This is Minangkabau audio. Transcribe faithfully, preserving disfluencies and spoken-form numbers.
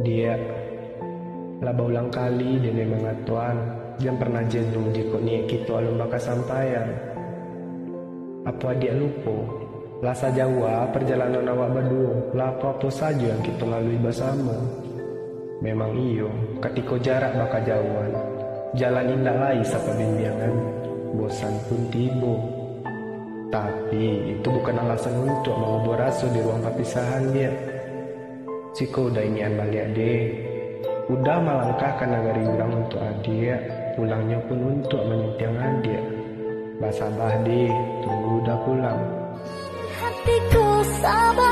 Diak, lah baulang kali den mangatoan, jan pernah jenuh jikok niaik kito alun bakasampaian. Apo adiak lupo, lah sajauah parjalanan awak baduo, lah apo-apo sajo yang kito lalui basamo? Memang iyo, katiko jarak bakajauhan, jalan indak lai sapabimbiangan, bosan pun tibo. Tapi, itu bukan alasan untuak mangubua raso di ruang papisahan, Diak. Jikok udah inian baliak deh, udah malangkah ka nagari urang untuak adiak, pulangnyo pun untuak manyuntiang adiak. Basabah deh, tunggu udah pulang. Hatiku sabar.